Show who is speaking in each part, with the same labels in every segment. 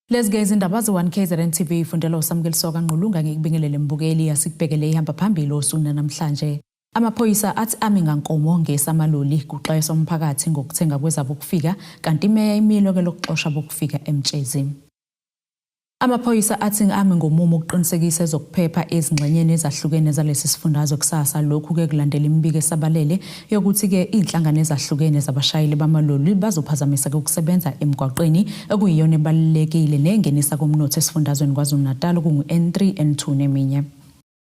Speaker 1: Lezi ke izindaba ze-1 KZN TV ifundela uSamukeliso kaNgqulunga. Ngikubingelele mbukeli, asikubhekele ihamba phambili osuku namhlanje. Amaphoyisa athi ami ngankomo ngesamaloli kuxwayiswa umphakathi ngokuthenga kwezabokufika, kanti imeya imilo ke lokuxosha bokufika eMtshezi. Amaphoyisa athi ami ngomumo ukuqinisekisa ezokuphepha ezingxenyeni ezahlukene zalesi sifundazwe kusasa. Lokhu-ke kulandela imibiko esabalele yokuthi-ke iy'nhlangano ezahlukene zabashayeli bamaloli bazophazamiseka ukusebenza emgwaqeni okuyiyona ebalulekile nengenisa komnotho esifundazweni KwaZulu-Natal, okungu-N3, N2 neminye.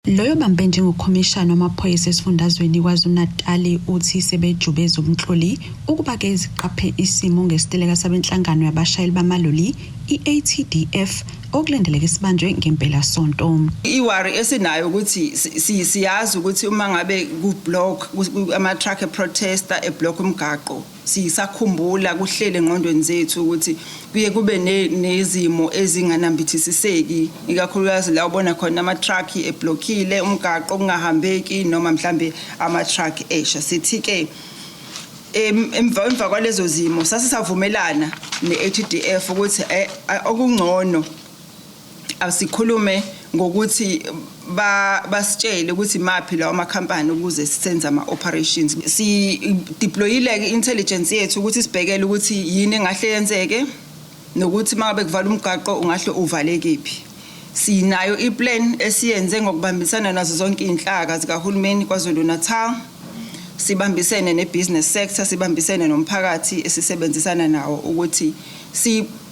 Speaker 2: Loyo bambe njengokhomishana wamaphoyisa esifundazweni KwaZulu-Natali uthi sebejube ezomhloli ukuba-ke ziqaphe isimo ngesiteleka sabenhlangano yabashayeli bamaloli i-ATDF okulindeleke sibanjwe ngempelasonto.
Speaker 3: I-worry esinayo ukuthi siyazi ukuthi uma ngabe ku-block ama-truck e-protesta e-block umgaqo, sisakhumbula kuhlele engqondweni zethu ukuthi kuye kube nezimo ezinganambithisiseki, ikakhulukazi la ubona khona ama-truck eblockile umgaqo kungahambeki noma mhlambe ama-truck esha. Sithi-ke emva kwalezo zimo sasisavumelana ne-ATDF ukuthi okungcono asikhulume ngokuthi basitshele ukuthi maphi lawo amakhampani ukuze senze ama-operations. Si-deployile-ke i-intelligence yethu ukuthi sibhekele ukuthi yini engahle yenzeke nokuthi uma ngabe kuvala umgaqo ungahle uvale kephi. Sinayo i-plan esiyenze ngokubambisana nazo zonke iy'nhlaka zikahulumeni KwaZulu-Natal, sibambisene ne-business sector, sibambisene nomphakathi esisebenzisana nawo ukuthi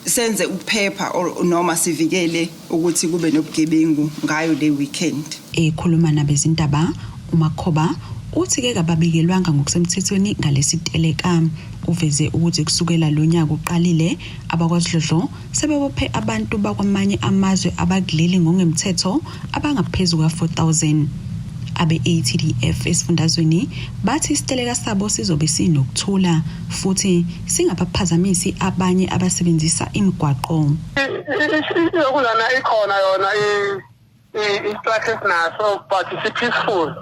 Speaker 3: senze ukuphepha or noma sivikele ukuthi kube nobugebengu ngayo le weekend.
Speaker 2: Ekhuluma nabezindaba, uMakhoba uthi-ke kababikelwanga ngokusemthethweni ngalesi teleka. Uveze ukuthi kusukela lo nyaka uqalile, abakwasidlodlo sebebophe abantu bakwamanye amazwe abakuleli ngokungemthetho abangaphezu kuka-4000. Abe-ATDF esifundazweni bathi isiteleka sabo sizobe sinokuthula futhi singabaphazamisi abanye abasebenzisa imigwaqo.
Speaker 4: Iyokulana ikhona yona i-strike esinaso, but si-peaceful.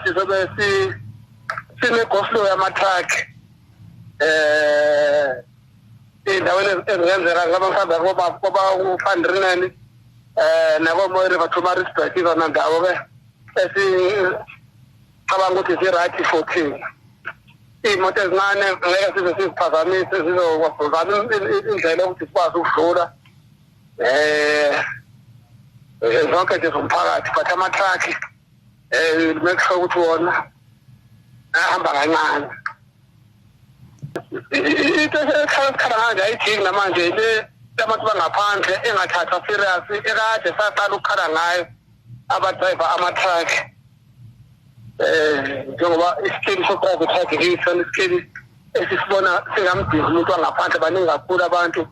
Speaker 4: Sizobe sine-go slow yama-truck ey'ndaweni ezingenzeka ngaba mhlawumbe koba u-Van Reenen nako-Mooi River to Maritzburg. Izona ndawo-ke esicabanga ukuthi zi-right for thina. Iy'moto ezincane ngeke size siziphazamise, sizovala indlela yokuthi sikwazi ukudlula zonke nje zomphakathi, but ama-truck make sure ukuthi wona ahamba kancane. Into ekhala sikhala ngayo nje ayijiki namanje, le abantu bangaphandle engathathwa serious, ekade saqala ukukhala ngayo, abadrayiva ama-truck, njengoba isikili so-drive truck kuyisona isikili esisibona singamdingi umuntu wangaphandle. Baningi kakhulu abantu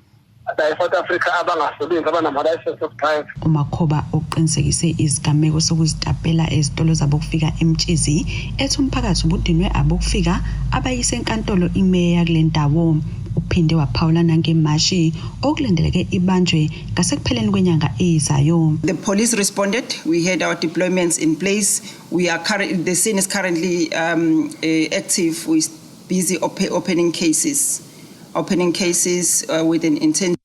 Speaker 4: la e-South Africa abangasebenzi abanama-license of drive.
Speaker 2: UMakhoba uqinisekise izigameko sokuzitapela ezitolo zabokufika eMtshezi, ethi umphakathi ubudinwe abokufika abayise enkantolo imeya kule ndawo. Uphinde waphawula nangemashi okulindeleke ibanjwe ngasekupheleni kwenyanga ezayo.
Speaker 3: The police responded. We had our deployments in place. We are currently, the scene is currently active. We're busy opening cases with an intent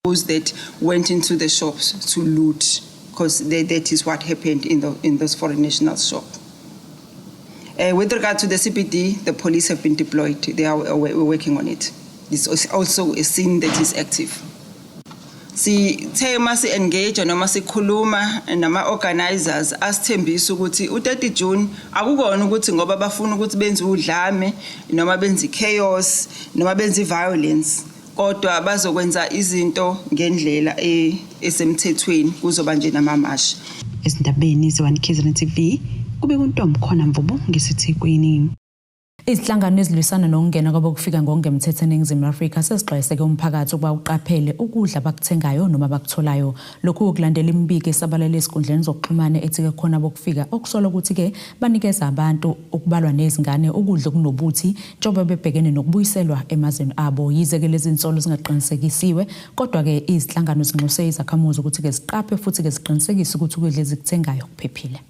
Speaker 3: those that went into the shops to loot, because that is what happened in those foreign national shop. With regard to the CBD, the police have been deployed. They are we're working on it. It's also a scene that is active. Sithe masi engage noma sikhuluma nama organizers, asithembisa ukuthi u30 June akukona ukuthi ngoba bafuna ukuthi benze udlame noma benze chaos noma benze violence, kodwa bazokwenza izinto ngendlela esemthethweni, kuzoba nje namamashi.
Speaker 2: Ezindabeni ze-1 KZN TV, kube kuntombi khona Mvubu ngiseThekwini.
Speaker 1: Izinhlangano ezilwisana nokungena kwabokufika ngokungemthetho eNingizimu Afrika sezixwayiseke umphakathi ukuba uqaphele ukudla abakuthengayo noma abakutholayo. Lokhu kulandela imibiko esabalele ezinkundleni zokuxhumana ethi-ke khona abokufika okusolwa ukuthi-ke banikeza abantu, okubalwa nezingane, ukudla okunobuthi njengoba bebhekene nokubuyiselwa emazweni abo. Yize-ke lezi nsolo zingaqinisekisiwe, kodwa-ke izinhlangano zinxuse izakhamuzi ukuthi-ke ziqaphe futhi-ke ziqinisekise ukuthi ukudla ezikuthengayo kuphephile.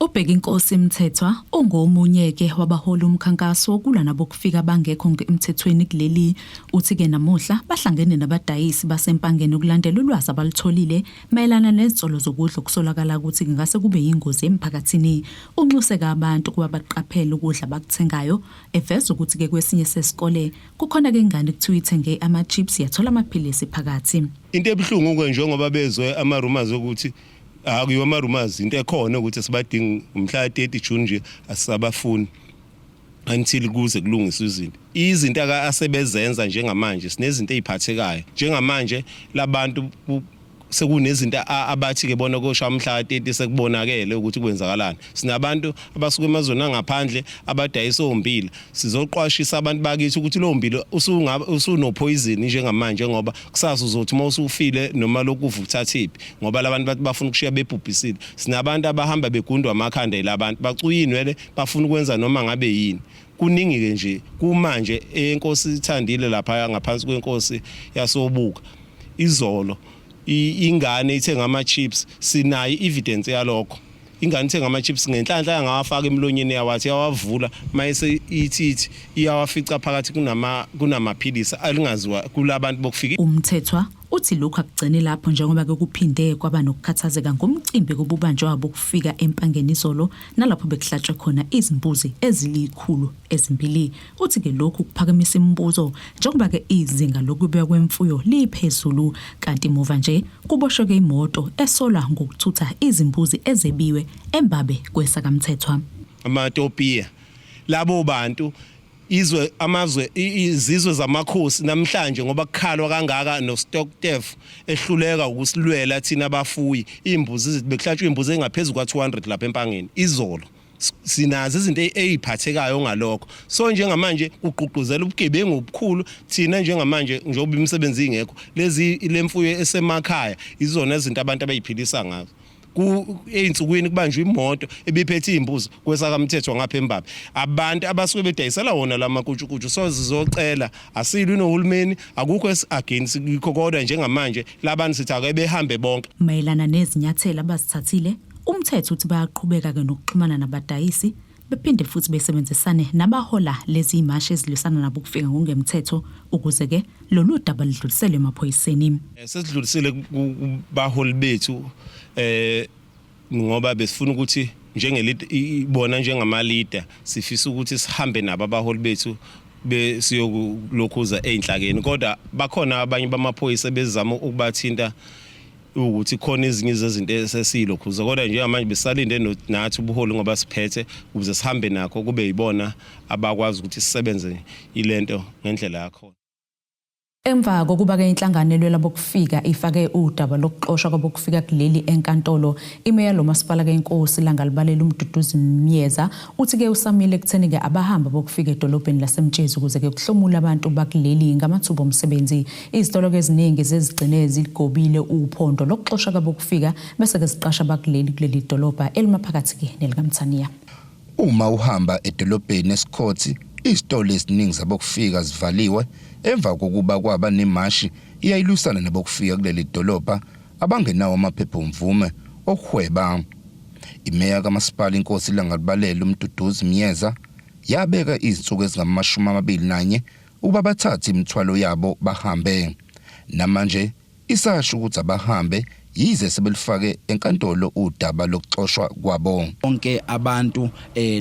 Speaker 1: UBhekinkosi Mthethwa ungomunye-ke wabaholi umkhankaso wokulwa nabokufika abangekho emthethweni kuleli. Uthi-ke namuhla bahlangene nabadayisi baseMpangeni ukulandela ulwazi abalutholile mayelana nezinsolo zokudla okusolakala ukuthi kungase kube yingozi emphakathini. Unxuse-ke abantu ukuba baqaphele ukudla abakuthengayo, eveza ukuthi-ke kwesinye sesikole kukhona-ke ingane kuthiwa ithenge ama-chips yathola amaphilisi phakathi.
Speaker 5: Into ebuhlungu-ke njengoba bezwe ama-rumours okuthi akuyiwa ama-rumours, into ekhona ukuthi sibadingi umhla 30 June nje asisabafuni until kuze kulungiswe izinto. Izinto asebezenza njengamanje sinezinto eziphathekayo njengamanje labantu sekunezinto abathi ke bona kosha umhla 30 sekubonakele ukuthi kwenzakalani. Sinabantu abasuka emazweni angaphandle abadayisa ombila, sizoqwashisa abantu bakithi ukuthi lowo mbila usungabe usunopoison njengamanje, ngoba kusasa uzothi uma usufile noma lokhu uvuthathiphi, ngoba labantu bathi bafuna ukushiya bebhubhisile. Sinabantu abahamba begundwa amakhanda yilabantu bacuya inwele, bafuna ukwenza noma ngabe yini. Kuningi-ke nje kumanje enkosi ithandile lapha ngaphansi kwenkosi yasobuka izolo ingane ithenga ama-chips, sinayo i-evidence yalokho. Ingane ithenga ama-chips ngenhlanhla yangawafaka emlonyeni yawathi yawavula mayese ithi ithi iyawafica phakathi kunamaphilisi alingaziwa kulabantu bokufika.
Speaker 1: UMthethwa uthi lokhu akugcini lapho njengoba-ke kuphinde kwaba nokukhathazeka ngomcimbi kobubanjwa wabokufika eMpangeni izolo nalapho bekuhlatshwe khona izimbuzi ezilikhulu ezimbili. Uthi-ke lokhu kuphakamisa imibuzo njengoba-ke izinga lokubiwa kwemfuyo liphezulu kanti muva nje kuboshwe-ke imoto esolwa ngokuthutha izimbuzi ezebiwe eMbabe kwesakamthethwa.
Speaker 5: Amatopiya labo bantu izwe amazwe izizwe zamakhosi namhlanje ngoba kukhalwa kangaka no stock theft ehluleka ukusilwela thina abafuyi imbuzi izithi bekuhlatshwa imbuzi engaphezulu kwa 200 lapha eMpangeni izolo. Sinazo izinto ey'phathekayo ngalokho, so njengamanje kugqugquzela ubugebengu obukhulu. Thina njengamanje njengoba imisebenzi ingekho, lezi lemfuyo esemakhaya izona izinto abantu abayiphilisa ngazo. Ey'nsukwini kubanjwe imoto ebiphethe iy'mbuzi kwesakamthetho ngapha eMbabe, abantu abasuke bedayisela wona la makutshukutshu. So sizocela, asilwi nohulumeni, akukho esi-against kikho, kodwa njengamanje labantu sithi ake behambe bonke.
Speaker 1: Mayelana nezinyathelo abazithathile, uMthetho uthi bayaqhubeka-ke nokuxhumana nabadayisi bephinde futhi besebenzisane nabahola lezi mashi ezilwisana nabo ukufika ngokungemthetho ukuze-ke lolu daba ludluliselwe emaphoyiseni.
Speaker 5: Sesidlulisile kubaholi bethu ngoba besifuna ukuthi bona njengama leader sifisa ukuthi sihambe nabo abaholi bethu besiyokulokhuza ey'nhlakeni, kodwa bakhona abanye bamaphoyisa bezama ukubathinta ukuthi khona ezinye zezinto esesiyilokhuza, kodwa njengamanje besalinde nathi ubuholi ngoba siphethe ukuze sihambe nakho kube yibona abakwazi ukuthi sisebenze ilento ngendlela yakhona.
Speaker 1: Emva kokuba-ke inhlangano elwela bokufika ifake udaba lokuxoshwa kwabokufika kuleli enkantolo, imeya lo masipala-ke inkosi Langalibalele uMduduzi Myeza uthi-ke usamile ekutheni-ke abahamba bokufika edolobheni laseMtshezi ukuze-ke kuhlomule abantu bakuleli ngamathuba omsebenzi. Izitolo-ke eziningi zezigcine ziligobile uphondo lokuxosha kwabokufika bese-ke ziqasha abakuleli kuleli dolobha elimaphakathi-ke nelikaMthaniya.
Speaker 6: Uma uhamba edolobheni eSikhothi, izitolo eziningi zabokufika zivaliwe emva kokuba kwaba nemashi eyayilwisana nabokufika kuleli dolobha abangenawo amaphepha omvume okuhweba. Imeya kamasipala iNkosi Langalibalele uMduduzi Myeza yabeka izinsuku ezingama-21 ukuba bathathe imithwalo yabo bahambe. Namanje isasho ukuthi abahambe yize sebelufake enkantolo udaba lokuxoshwa kwabo.
Speaker 7: Bonke abantu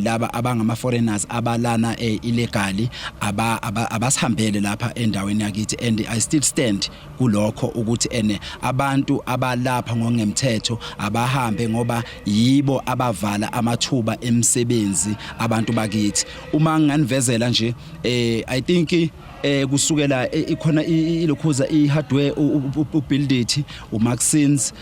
Speaker 7: laba abangama foreigners abalana illegally abasihambele lapha endaweni yakithi, and I still stand kulokho ukuthi ene abantu abalapha ngokungemthetho abahambe ngoba yibo abavala amathuba emisebenzi abantu bakithi. Uma nginganivezela nje, I think kusukela ikhona ilokhuza i-hardware ubuild it uMaxins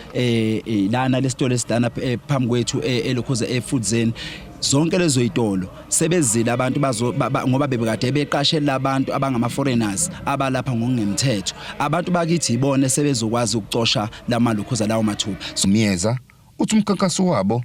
Speaker 7: lana lesitolo esidana phambi kwethu elokhuza eFood zonke lezo zitolo sebezile abantu bazo ngoba bebekade beqashe labantu abangama foreigners abalapha ngokungemthetho. Abantu bakithi ibone sebezokwazi ukucosha lamalokhuza lawo mathuba.
Speaker 6: Myeza uthi umkhankaso wabo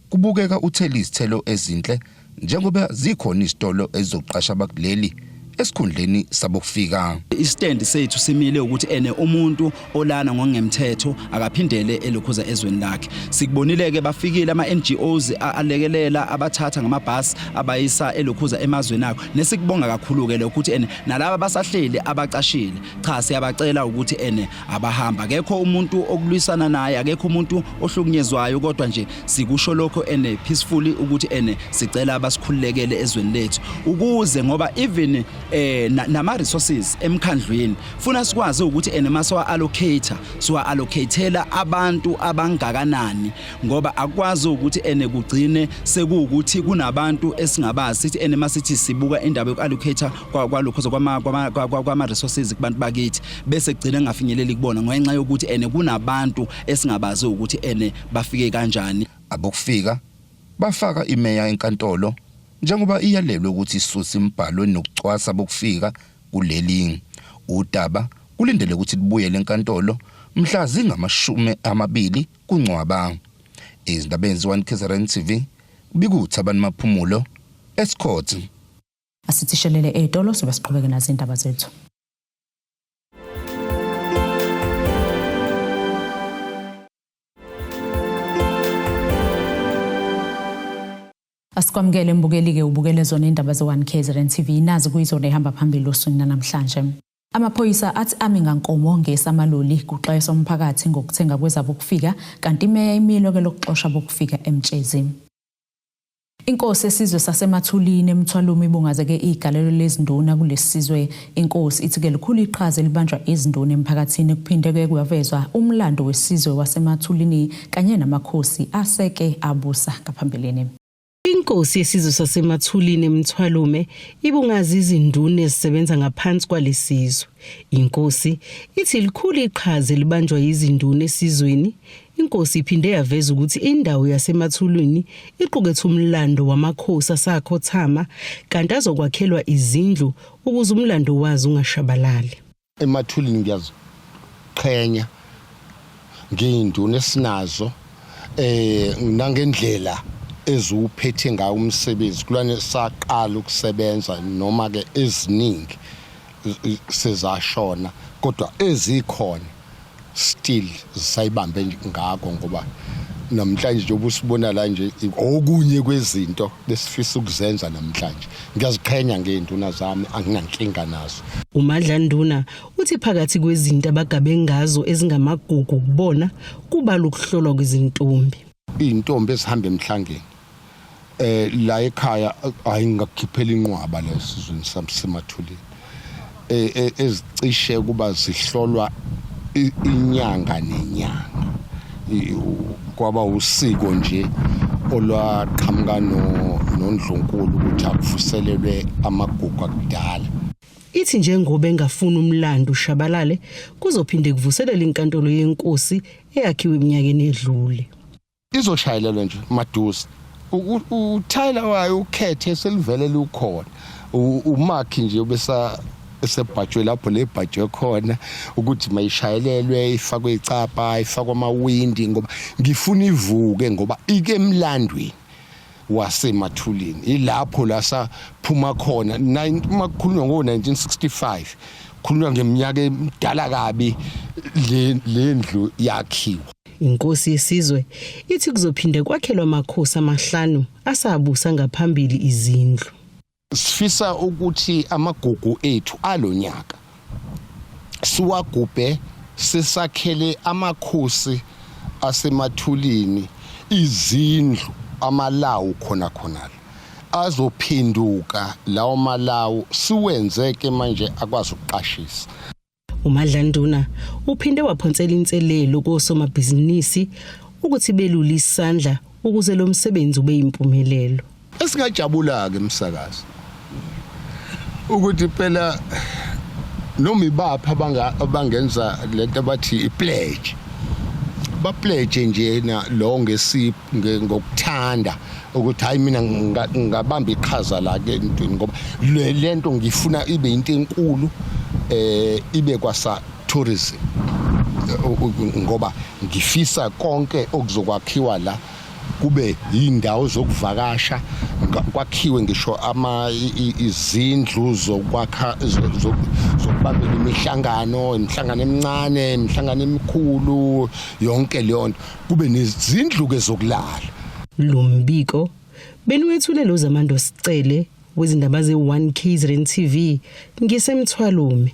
Speaker 6: kubukeka uthela izithelo ezinhle njengoba zikhona izitolo ezizoqasha abakuleli. esikhundleni sabokufika.
Speaker 7: Istand sethu simile ukuthi ene umuntu olana ngokungemthetho akaphindele elokhuza ezweni lakhe. Sikubonile ke bafikile ama NGOs alekelela abathatha ngamabhasi abayisa elokhuza emazweni akho. Nesikubonga kakhulu ke lokho ukuthi ene nalaba basahleli abacashile cha siyabacela ukuthi ene abahamba akekho umuntu okulwisana naye akekho umuntu ohlukunyezwayo kodwa nje sikusho lokho ene peacefully ukuthi ene sicela basikhululekele ezweni lethu ukuze ngoba even eh nama resources emkhandlwini funa sikwazi ukuthi ene masiwa allocate siwa allocatela abantu abangakanani ngoba akwazi ukuthi ene kugcine sekuwukuthi kunabantu esingabazi sithi ene masithi sibuka indaba yokuallocate kwalokho kwama kwama resources kubantu bakithi bese kugcina ngafinyeleli kubona ngenxa yokuthi ene kunabantu esingabazi ukuthi ene bafike kanjani.
Speaker 6: Abokufika bafaka imeya enkantolo njengoba iyalelwe ukuthi isuse imibhalo enokucwasa abokufika kuleli. Udaba kulindele ukuthi lubuyele enkantolo mhla zingama-20 kuNcwaba. Izindabeni ze-1 KZN TV, kubika uThabani Maphumulo, Estcourt.
Speaker 1: Asithi shelele ey'tolo sobe siqhubeke nazo iy'ndaba zethu. Asikwamukele mbukeli-ke ubukele zona indaba ze-1 KZN TV nazi kuyizona ehamba phambili osukwini namhlanje. Amaphoyisa athi ami ngankomo ngesamaloli kuxwayiswa umphakathi ngokuthenga kwezabokufika kanti imeya imilo ke lokuxosha bokufika eMtshezi. Inkosi esizwe saseMathulini eMthwalume ibungazeke igalelo lezinduna kulesi sizwe. Inkosi ithi ke likhulu iqhaza elibanjwa izinduna emphakathini kuphinde ke kwavezwa umlando wesizwe waseMathulini kanye namakhosi aseke abusa ngaphambilini.
Speaker 8: Inkosi yesizwe saseMathulini eMthwalume ibungaza izinduna ezisebenza ngaphansi kwalesizwe. Inkosi ithi likhulu iqhaza elibanjwa yizinduna esizweni. Inkosi iphinde yaveza ukuthi indawo yaseMathulini iqukethe umlando wamakhosi asakhothama kanti azokwakhelwa izindlu ukuze umlando wazo ungashabalali.
Speaker 9: Emathulini ngiyaziqhenya ngey'nduna esinazo eh nangendlela eziwuphethe ngawo umsebenzi kulwane saqala ukusebenza noma ke eziningi sezashona kodwa ezikhona still zisayibambe ngakho ngoba namhlanje njengoba usibona la nje okunye kwezinto besifisa ukuzenza namhlanje ngiyaziqhenya ngey'nduna zami anginankinga nazo.
Speaker 8: UMadlanduna uthi phakathi kwezinto abagabe ngazo ezingamagugu kubona kubala ukuhlolwa kwezintombi.
Speaker 9: Iy'ntombi ezihamba emhlangeni eh la ekhaya hayi ngakukhiphela inqwaba la esizweni sami semathuleni eh, eh ezicishe kuba zihlolwa inyanga nenyanga kwaba usiko nje olwaqhamuka nondlunkulu ukuthi akuvuselelwe amagugu akudala.
Speaker 8: Ithi njengoba engafuni umlando ushabalale kuzophinde kuvuselele inkantolo yenkosi eyakhiwe eminyakeni edlule.
Speaker 9: Izoshayelelwa nje maduze uthayela wayo ukhethe selivele lukhona umakhi nje ubesa esebhajwe lapho lebhajwe khona ukuthi mayishayelelwe ifakwe icapa ifakwe amawindi ngoba ngifuna ivuke ngoba ike emlandweni wasemathulini ilapho la saphuma khona uma kukhulunywa ngo-1965 khulunywa ngeminyaka emidala kabi le ndlu yakhiwa.
Speaker 8: Inkosi yesizwe ithi kuzophinde kwakhelwa amakhosi amahlanu asabusa ngaphambili izindlu.
Speaker 9: Sifisa ukuthi amagugu ethu alonyaka siwagubhe sisakhele amakhosi asemathulini izindlu amalawu khona khona azophenduka lawo malawu siwenze ke manje akwazi ukuqashisa.
Speaker 8: UMadlanduna uphinde waphonsela inselelo kosomabhizinisi ukuthi belule isandla ukuze lo msebenzi ube yimpumelelo.
Speaker 9: Esingajabula-ke msakazi ukuthi phela noma ibaphi abangenza lento abathi i-pledge bapledge nje na lo ngesiphi ngokuthanda ukuthi hayi mina ngingabamba iqhaza la ke entweni ngoba lento ngifuna ibe into enkulu eh ibe kwasa tourism ngoba ngifisa konke okuzokwakhiwa la Kube indawo zokuvakasha, kwakhiwe ngisho ama izindlu zokwakha zokubambela imihlangano, imihlangano emincane, imihlangano emikhulu, yonke leyo nto, kube nezindlu ke zokulala.
Speaker 8: Lo mbiko beniwethule lo Zamando Sicele wezindaba ze-1 KZN TV ngisemthwalume.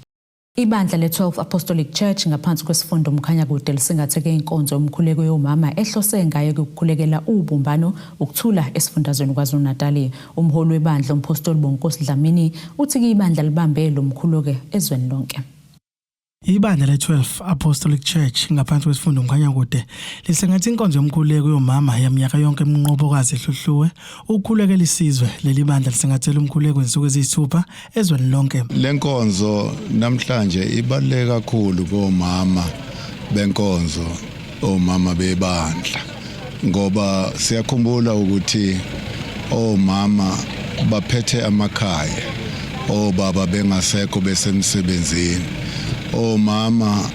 Speaker 1: Ibandla le-12 Apostolic Church ngaphansi kwesifundo Umkhanyakude lisingatheke inkonzo yomkhuleko yomama ehlose ngayo ukukhulekela ubumbano, ukuthula esifundazweni KwaZulu-Natali. Umholi webandla uMphostoli Bonkosi Dlamini uthi-ke ibandla libambe lo mkhuluke ezweni lonke.
Speaker 10: Ibandla le-12 Apostolic Church ngaphansi kwesifundo Umkhanyakude lisengathi inkonzo yomkhuleko yomama yaminyaka yonke eMnqobokazi eHluhluwe ukukhulekela isizwe. Leli bandla lisingathela umkhuleko izinsuku eziyisithupha ezweni lonke.
Speaker 11: Lenkonzo namhlanje ibaluleke kakhulu komama benkonzo, omama bebandla, ngoba siyakhumbula ukuthi omama baphethe amakhaya, obaba bengasekho besemsebenzini. Omama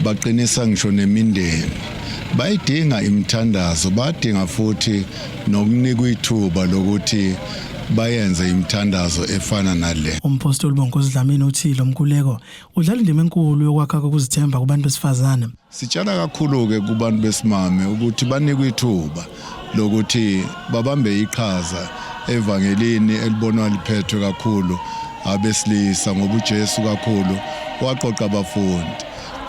Speaker 11: baqinisa ngisho nemindeni, bayidinga imithandazo, badinga futhi nokunikwa ithuba lokuthi bayenze imithandazo efana nale.
Speaker 10: Umphostoli Bonkosi Dlamini uthi lo mkhuleko udlala indima enkulu yokwakha kokuzithemba kubantu besifazane.
Speaker 11: Sitshala kakhulu-ke kubantu besimame ukuthi banikwe ithuba lokuthi babambe iqhaza evangelini elibonwa liphethwe kakhulu abesilisa, ngoba uJesu kakhulu waqoqa abafundi.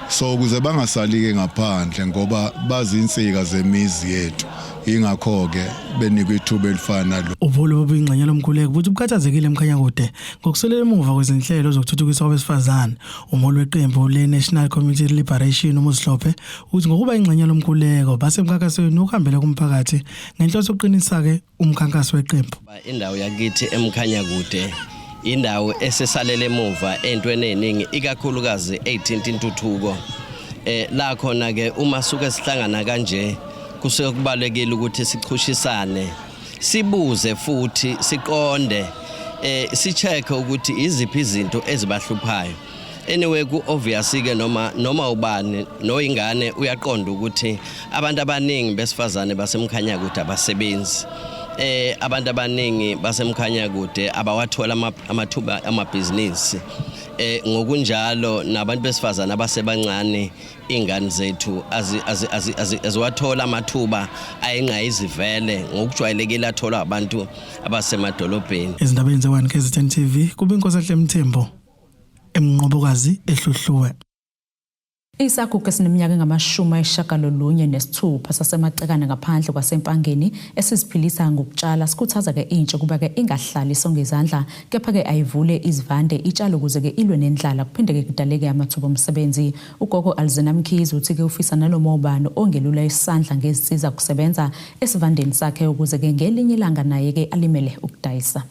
Speaker 11: So ukuze bangasali-ke ngaphandle, ngoba bazinsika zemizi yethu, ingakho-ke benikwe ithuba elifana nalo.
Speaker 10: Ubuholi obubuyingxenye lomkhuleko buthi bukhathazekile eMkhanyakude ngokuselela emuva kwezinhlelo zokuthuthukiswa kwabesifazane. Umholi weqembu le-National Community Liberation uMuzi Hlophe uthi ngokuba ingxenye lomkhuleko basemkhankasweni wokuhambela kumphakathi ngenhloso yokuqinisa-ke umkhankaso weqembu.
Speaker 12: Indawo yakithi eMkhanyakude indawo esesalele emuva entweni eziningi, ikakhulukazi eyithinta intuthuko. La khona ke uma suke sihlangana kanje kusuke kubalekile ukuthi sichushisane, sibuze futhi siqonde, si-check ukuthi iziphi izinto ezibahluphayo. Anyway, ku obvious ke noma ubani noyingane uyaqonda ukuthi abantu abaningi besifazane baseMkhanyakude abasebenzi. Abantu abaningi baseMkhanyakude abawathola amathuba amabhizinisi. Ngokunjalo nabantu besifazane abasebancane, ingane zethu aziwathola amathuba ayingqayizivele ngokujwayelekile atholwa abantu abasemadolobheni.
Speaker 10: Ezindabeni ze-1 KZN TV kube inkosi Enhle Mthembu eMnqobokazi eHluhluwe.
Speaker 1: Isagugu esineminyaka engu-96 saseMacekane ngaphandle kwaseMpangeni esiziphilisa ngokutshala sikhuthaza-ke intsha ukuba-ke ingahlali sonke izandla, kepha-ke ayivule izivande itshalo ukuze-ke ilwe nendlala, kuphinde-ke kudaleke amathuba omsebenzi. Ugogo Alzina Mkhize uthi-ke ufisa nanoma ubani ongelula isandla ngezinsiza kusebenza esivandeni sakhe ukuze-ke ngelinye ilanga naye-ke alimele ukudayisa.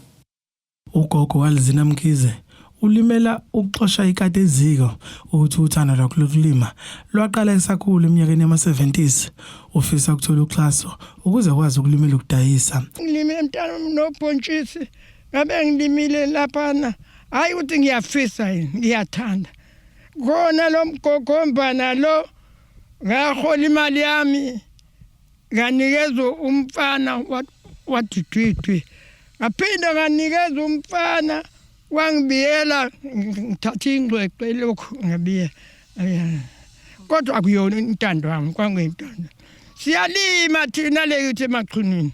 Speaker 10: Ugogo Alzina Mkhize ulimela ukuxosha ikati eziko. Uthi uthando lwakhe lokulima lwaqala esakhula eminyakeni yama-70s. Ufisa ukuthola uxhaso ukuze akwazi ukulimela ukudayisa.
Speaker 13: Ngilime mntana nobhontshisi, ngabe ngilimile laphana, hayi ukuthi ngiyafisa yini, ngiyathanda kona lo mgogombana lo. Ngahola imali yami, nganikeza umfana wadidwidwi, ngaphinda nganikeza umfana wangibiyela, ngithatha ingcwecwe lokhu ngabiya, kodwa akuyona intando yami, kwanguyintando. Siyalima thina le kithi emachunwini,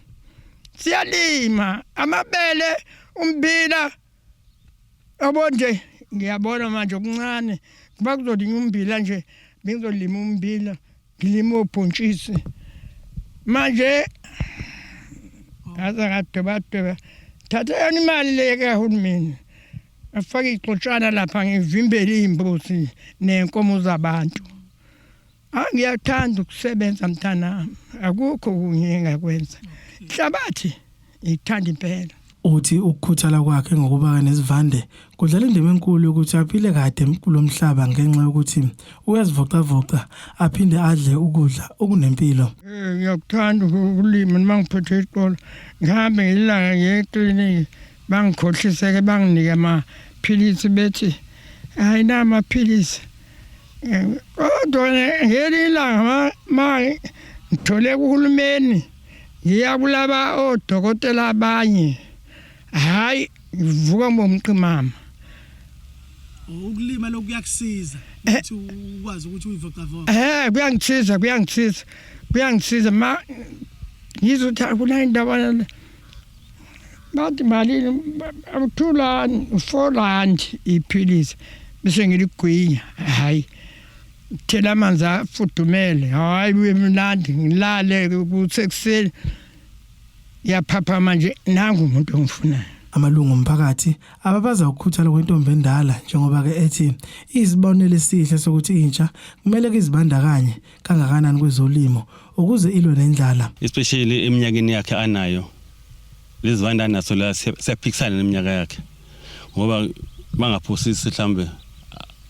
Speaker 13: siyalima amabele, umbila, yabo nje. Ngiyabona manje okuncane kuba kuzolinywa umbila nje, bengizolima umbila, ngilima obhontshisi. Manje ngaze ngadwebadweba, thatha yona imali le kahulumeni, ngafaka ixotshana lapha ngivimbele iy'mbuzi ney'nkomo zabantu. Ah, ngiyathanda ukusebenza mntanami, akukho okunye engakwenza, inhlabathi ngiyithanda impela.
Speaker 10: Uthi ukukhuthala kwakhe ngokuba nesivande kudlala indima enkulu yokuthi aphile kade kulo mhlaba ngenxa yokuthi uyazivocavoca aphinde adle ukudla okunempilo.
Speaker 13: Ngiyakuthanda ukulima noma ngiphethe iqolo, ngihambe ngilanga ngiye ekliniki, bangikhohliseke, banginike amaphilisi, bethi hayi na amaphilisi, kodwa ngelinye ilanga ma ngithole kuhulumeni. Ngiya kulaba odokotela abanye. Hayi ngivuka ngomqimama.
Speaker 10: Ukulima lokhu kuyakusiza ukuthi ukwazi ukuthi uyivocavoce.
Speaker 13: Eh kuyangisiza kuyangisiza kuyangisiza ma ngizwe ukuthi akuna indaba bathi malini u-2 rand u-4 rand iphilisi bese ngiligwinya hayi thela amanzi afudumele hayi buye mnandi ngilale kusekuseni yaphaphama nje nangu umuntu ongifunayo.
Speaker 10: Amalungu omphakathi ababaza ukukhuthala kwentombi endala njengoba ke ethi izibonelo esihle sokuthi intsha kumele kizibandakanye kangakanani kwezolimo ukuze ilwe nendlala.
Speaker 14: Especially eminyakeni yakhe anayo lezivanda anaso la siyaphikisana neminyaka yakhe ngoba bangaphosisi mhlambe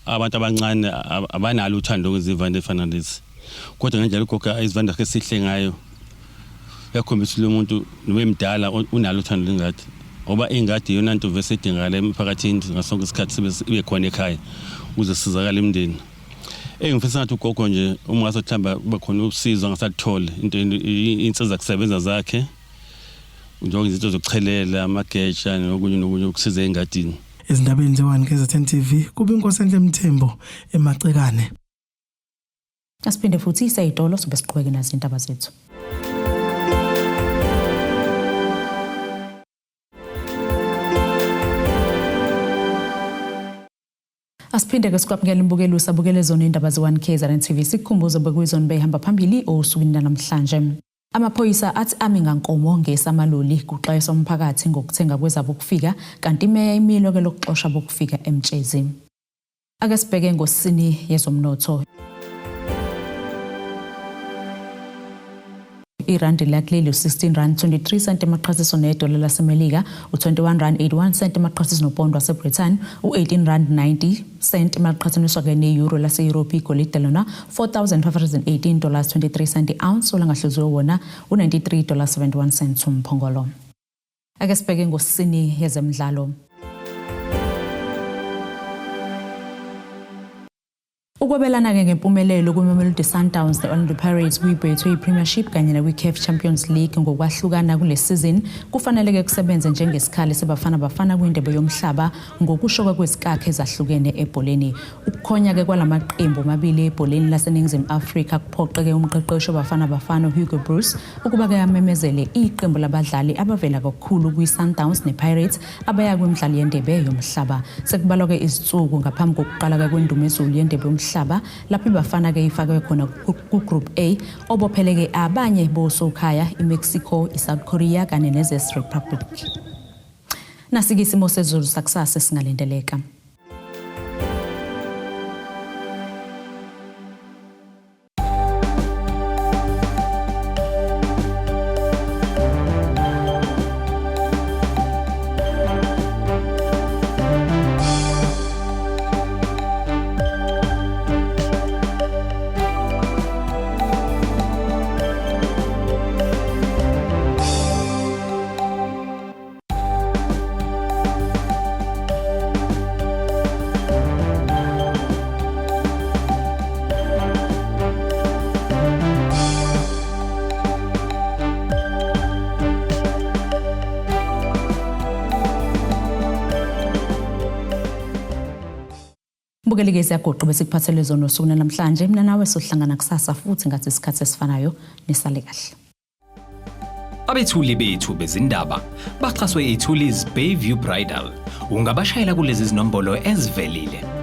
Speaker 14: abantu abancane abanalo uthando kwezivande efana lezi kodwa ngendlela ugogo izivande zakhe sihle ngayo uyakhombisa lo muntu noma emdala unalo uthando lengadi ngoba ingadi iyona nto vese edingakala emphakathini ngasonke isikhathi sibe ibe khona ekhaya ukuze sizakale imndeni. Engifisa ngathi ugogo nje uma ngase mhlawumbe kube khona usizo angasalutholi into insiza kusebenza zakhe njengoba izinto zokuchelela amageja nokunye nokunye ukusiza engadini.
Speaker 10: Ezindabeni ze-1 KZN TV kube inkosi enhle Mthembu eMacekane.
Speaker 1: Asiphinde futhi iseyitolo sobe siqhubeke nazo indaba zethu. Asiphinde ke sikwamukele imbukelo usabukele zona indaba ze-1 KZN TV sikukhumbuze bekuyizona behamba phambili osukwini namhlanje. Amaphoyisa athi ami ngankomo ngesamaloli kuxwayiswa umphakathi ngokuthenga kwezabokufika kanti imeya imilo ke lokuxosha bokufika eMtshezi. Ake sibheke ngosini yezomnotho. Irandi lakuleli u-16 rand 23 cent emaqhathiso nedola laseMelika, u-21 rand 81 cent emaqhathiso nopondo waseBritain, u-18 rand 90 cent emaqhathaniswa ke ne-euro lase-Europe. Igolide lona 4518 dollars 23 cent i-ounce, olangahluziwe wona u-93 dollars 71 cents umphongolo. Ake sibheke ngosini yezemidlalo. Ukwabelana-ke ngempumelelo kwiMamelodi Sundowns ne-Orlando Pirates kwi-Betway Premiership kanye nakwi-CAF Champions League ngokwahlukana kule season kufanele-ke kusebenze njengesikhali seBafana Bafana kwindebe yomhlaba ngokusho kwezikakhe ezahlukene ebholeni. Ukukhonya-ke kwalamaqembu amabili ebholeni laseNingizimu Afrika kuphoqeke umqeqeshi waBafana Bafana Hugo Broos ukuba-ke amemezele iqembu labadlali abavela kakhulu kwi-Sundowns ne-Pirates abaya kwimidlalo yendebe yomhlaba. Sekubalwa-ke izinsuku ngaphambi kokuqala-ke kwendumezulu yendebe yomhlaba lapho iBafana-ke ifakwe khona ku-Group A obopheleke abanye bosokhaya iMexico, iSouth Korea kanye neZes Republic. Nasike isimo sezulu sakusasa esingalindeleka. Mbukeli-ke siyagoqa bese kuphathele zona osuku namhlanje. Mina nawe sohlangana kusasa futhi ngathi isikhathi esifanayo. Nisale kahle.
Speaker 15: Abethuli bethu bezindaba baxhaswe iThulis Bayview Bridal. Ungabashayela kulezi zinombolo ezivelile.